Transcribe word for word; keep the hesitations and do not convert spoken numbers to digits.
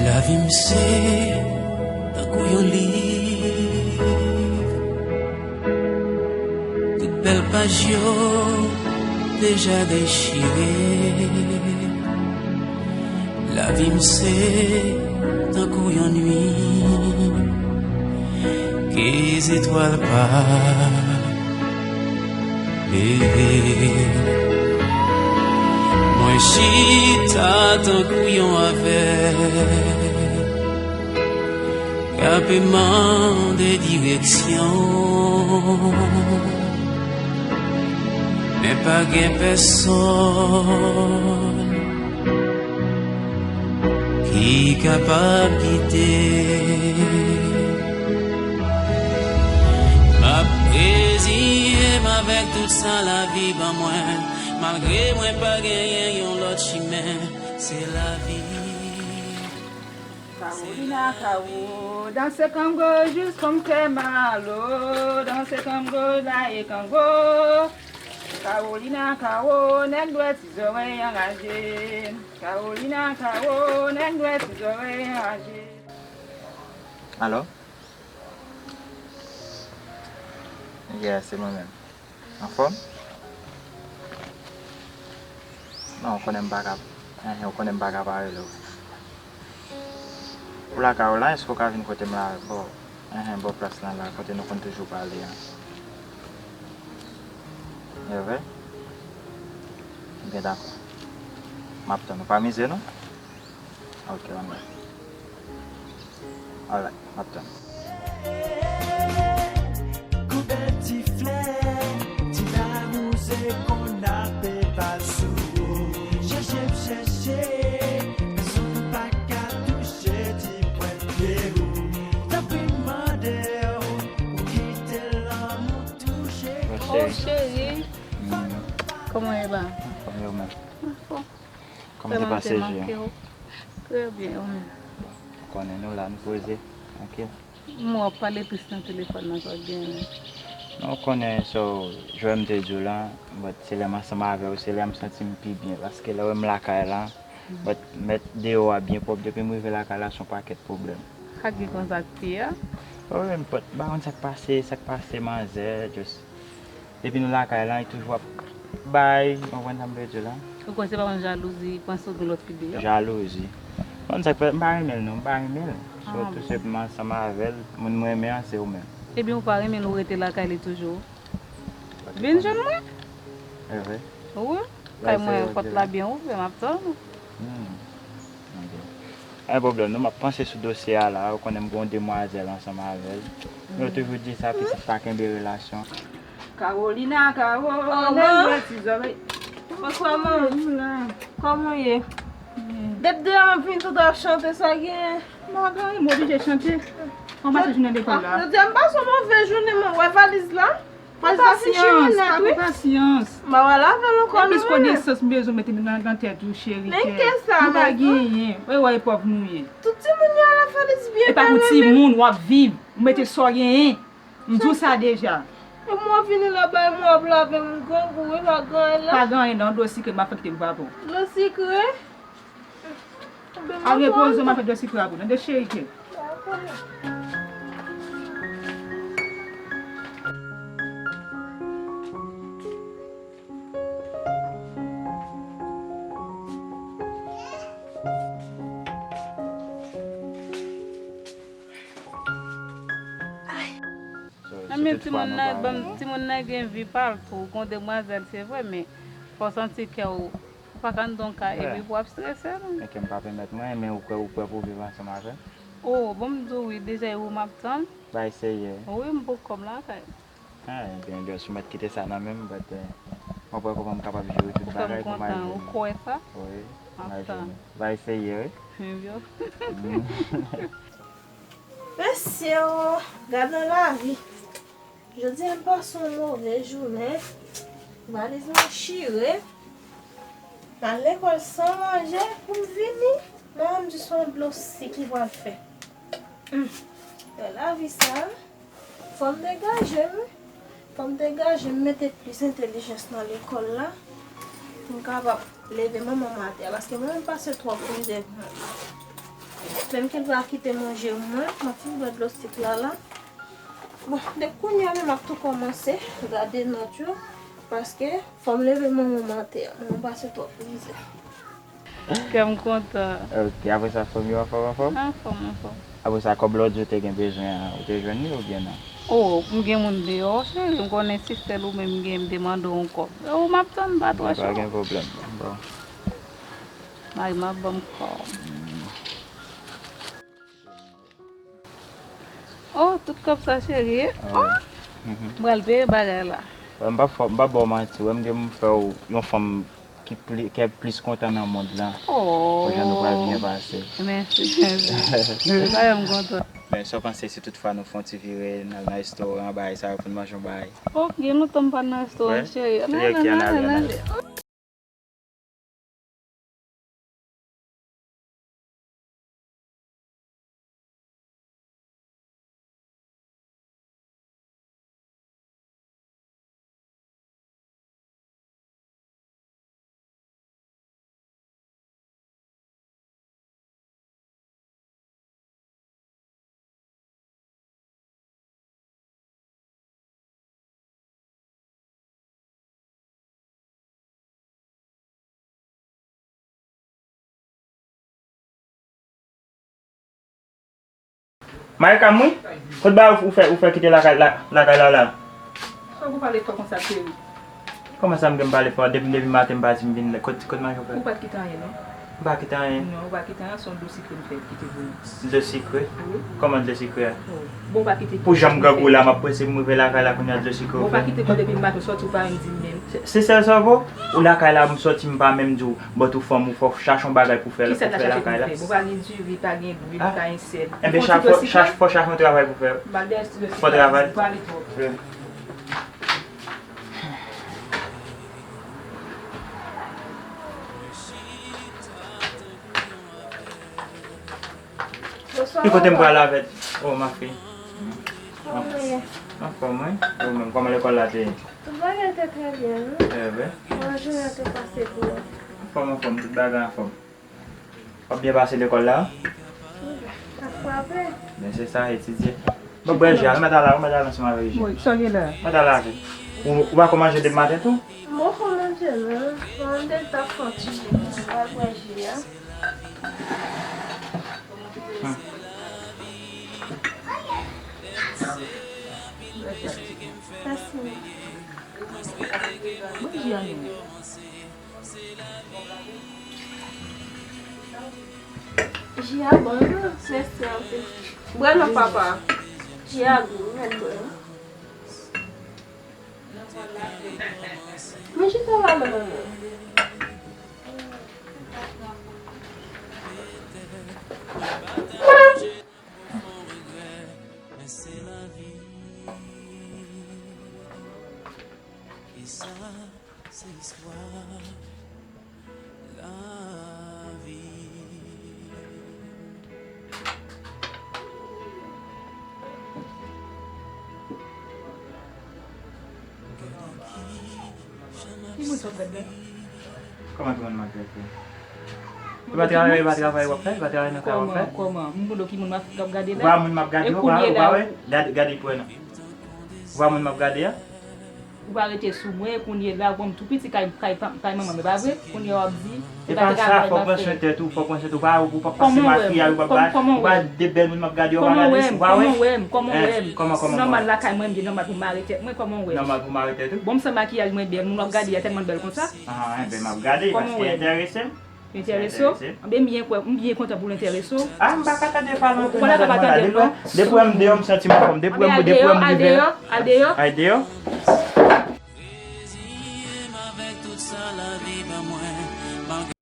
Lavi m se tankou yon liv. Tout bèl paj yo deja dechire. Lavi m se tankou yon nuit ke zetwal pa leve. Mwen chita tankou yon avèg k ap mande direksyon, men pa gen pèsonn ki kapab gide. M ap reziye m avèk tout sa lavi ban mwen, malgre mwen pa genyen yon lòt chimen. Se lavi. Carolina Caro, danse kango jis kon m fè mal o, danse kango la e kango. Carolina Caro, nèg dwèt ti zòrèy anraje. Carolina Caro, nèg dwèt ti zòrèy anraje. Alo? Yeah, se mwen menm. Anfòm? Non, ou konnen m pa ka, enhen, ou konnen m pa ka pa rele w. Ou lakay ou la, èske ou ka vin kote m la, bò, enhen, bò plas lan la, kote nou konn toujou pale a? E vre? Ebyen, dakò. M ap tann ou. Pa mize non. Ok, on est. Alright, m ap tann. Kou bèl ti flè, ti la wouze konn ape pa sou ou. Chèche m chèche, pèsonn pa ka touche ti pwent pye ou. Tanpri m mande w, pou kite lanmou touche. Mon chéri. Oh, chéri. Mm. Kòman e ba? Kòman yo menm? Anfòm. Kòman te pase jou an? Trè byen, ou menm? Ou konnen nou la, nou poze, trankil. M wè w ap pale tris nan telefòn nan, sa w genyen? Non, ou konnen, so, jan m te di w la, but se lè m ansanm avè w, se lè m santi m pi byen, paske lè w wè m lakay la, but mèt deyò a byen pwòp, depi m rive lakay la, se yon pakèt pwoblèm. Sa k gen konsa ak fi a? Pwoblèm, but m pa konn sa k pase, sa k pase manzè, just Depi nou lakay la, li toujou ap bay, ou konprann sa m vle di w la? Ou kwè se pa yon jalouzi, panse w gen lòt fi deyò? Jalouzi. Konn sa k fè, m pa renmen l non, m pa renmen l. So, tou senpleman, ansanm avè l, moun m renmen an, se ou menm. Ebyen, ou pa renmen l, ou rete lakay li toujou? Vin jwenn mwen. E vre? Wi. Kay mwen, pòt la byen ouvè, m ap tann ou. Hmm. Ok. Pa gen pwoblèm, non, m ap panse sou dosye a la. Ou konnen m gen yon demwazèl ansanm avè l. Men yo toujou di sa, pitit pa kenbe relasyon. Carolina, Caro, oh, nèg mwen ti zòrèy. Bonswa, man. Kòman w ye? Depi deyò m ap vin tout ap chante, sa gen? M pa gen anyen, m oblije chante. Kòman se jounen lekòl la? Jodi a m pase yon move jounen, mwen wè valiz la. Fè pasyans, pa gen pasyans. M pa wè l avè l ankò non. Plis konesans m bezwen mete nan, nan tèt ou, cheri. Men kè sa, nou pa genyen. Wè, wè, pòv nou ye. Tout timoun yo la fè li byen. E pa pou timoun w ap viv. Ou mete sa w genyen. M di w sa deja. E mwen vini la bay mwen ap lave m grangou, e pa gen anyen la. Pa gen anyen non, dlo sikre m ap fè kite pou papa w. Dlo sikre? Al repoze w, m ap fè dlo sikre a pou w. Tande, cheri, ke. Ebyen, timoun nan, ban m, timoun nan gen vi pa l tou. Gon demwazèl, se vre, men fò w santi kè w, ou pa ka anndan yon kay epi pou w ap strese, non. Men kè m pa pèmèt mwen, men ou kwè, ou kwè pou w viv ansanm avè l? Oh, bon, m di w wi, deja e ou m ap tann. Bay serye. Wi, m poko kòm lakay. Ah, ebyen, girl, si w mèt kite sa nan men m, but, eh, w ap wè kòman m kapab jere tout bagay pou m al jwenn ou. Ou fè m kontan, ou kwè sa? Wi, m al jwenn ou. Bay serye, wi. Mesye o, gade lavi. Jodi a m pase yon move jounen. Valiz mwen chire. M al lekòl san manje pou m vini. Manman m di se yon dlo sik li pral fè. Hmm. Lavi sa, fò m degaje m. Fò m degaje m mete plis entèlijans nan lekòl la. Pou m kapab leve manman m atè. Paske mwen menm pase twòp mizè pou mwen. Menm ke l pa kite manje mwen, m ap fin bwè dlo sik la la. Bon, depi kounye a menm m ap tou kòmanse gade nòt yo. Paske fò m leve manman m atè. Mwen pase twòp mizè. Kè m kontan. Ok, apre sa, fanmi w anfòm, anfòm? Anfòm, anfòm. Apre sa, kòb la w di w te gen bezwen an, ou te jwenn li oubyen non? O, m gen moun deyò, cheri, m konnen si sèl ou menm m gen, m te mande w yon kòb. O, m ap tann, pa twò cho. Pa gen pwoblèm. Bon. Mari m ap ban m kòb. Oh, tout kòb sa, cheri. Oh, m pral peye bagay la. M pa fè, m pa ba w manti, wè m gen m fè w yon fanm ki pli, ki plis kontan nan mond lan. Oh. Pou jan nou pral byen pase. Mèsi, mèsi. Sa fè m kontan. Men sa w panse si toutfwa nou fè yon ti vire, n al nan restoran, bagay sa yo, pou n manje yon bagay? Oh, gen lontan m pa nan restoran, cheri. Ann ale, ann ale, ann ale. Maïka, wi? Kot bagay ou fè, ou fè kite lakay, la, lakay la, la? Fòk ou pale fò konsa, cheri. Kòman sa m gen m pale fò? Depi, depi maten m pati m vin la. Kot, kot manje w fè? Ou pa t kite anyen, non? M pa kite anyen. Non, ou pa kite anyen, se yon dlo sikre m fè kite pou nou. Dlo sikre? Wi. Kòman dlo sikre a? Oh. Bon, ou pa kite. Pou jan m grangou la, m ap prese pou m rive lakay la, kounye a dlo sikre ou fè? Bon, ou pa kite kò depi maten w sòti, ou pa menm di m menm. Se, se sèl sa w fè? Ou lakay la, m sòti, m pa menm di w, but ou fanm, ou fò chache yon bagay pou fè, pou fè lakay la. Kisa l ta chache pou m fè? Bon, pa gen diri, pa gen lwil, pa gen sèl. Enben, chache, fò chache yon travay pou fè. Fò travay. Ou pale twòp. Ki kote m pral avè l? Oh, ma fille. Kòman w ye? Anfòm, wi. Ou menm, kòman lekòl la te ye? Tout bagay te trè byen, wi. Trè byen. Mwen jounen an te pase byen. Anfòm, anfòm, tout bagay anfòm. W ap byen pase lekòl la? Ap frape. Men se sa, etidye. Bon, bwè ji a, remèt al la, remèt al ansanm avèk ji. Wi, sa gen la? Remèt al avè l. Ou, ou pa ko manje depi maten tou? M poko manje, non. Mwen te t ap fè yon ti ji pou mwen, m pral bwè ji a. Hmm. Mèsi. Bwè ji a, non. Ji a bon, wi, se sèl. Bwè non, papa. Ji a gou, mèt bwè. Men chita la non, manman. E sa, se istwa lavi. Ki moun sa w ap gade la? Kòman ki moun m ap gade? E pa travay, e pa travay w ap fè? E pa travay nan kay w ap fè? Kòman, kòman? M konn ki moun m ap, ap gade la? Ou pa moun m ap gade, ou pa wè, ou pa wè? Gade, gade pou wè non. Ou pa moun m ap gade a? Ou pa rete sou mwen, kounye la, bon, m tou piti kay, kay, kay manman m, e pa vre? Kounye a w ap di, se pa travay m ap fè. E pa sa, fòk pran swen tèt ou, fòk pran swen tèt ou, ou pa, ou pa pase makiyaj, ou pa, ou pa de bèl moun m ap gade, ou pa gade, ou pa wè? Kòman w wè m? Kòman w wè m? Kòman w wè m? Nòmal lakay mwen, m gen nòmal pou m mare tèt mwen, kòman w wè m? Nòmal pou mare tèt ou? Bon, m san makiyaj, mwen bèl, moun w ap gade a tèlman bèl konsa. Ah, enben, m ap gade, paske enterese m. Enterese w? Enterese. Anben, m byen kwè, m byen kontan pou l enterese w. Ah, m pa ka tande pale anpil nan tèt mwen la. Depi, depi w wè m deyò, m santi m anfòm. Depi w wè m, depi w wè m rive. Al deyò, al deyò. Al deyò?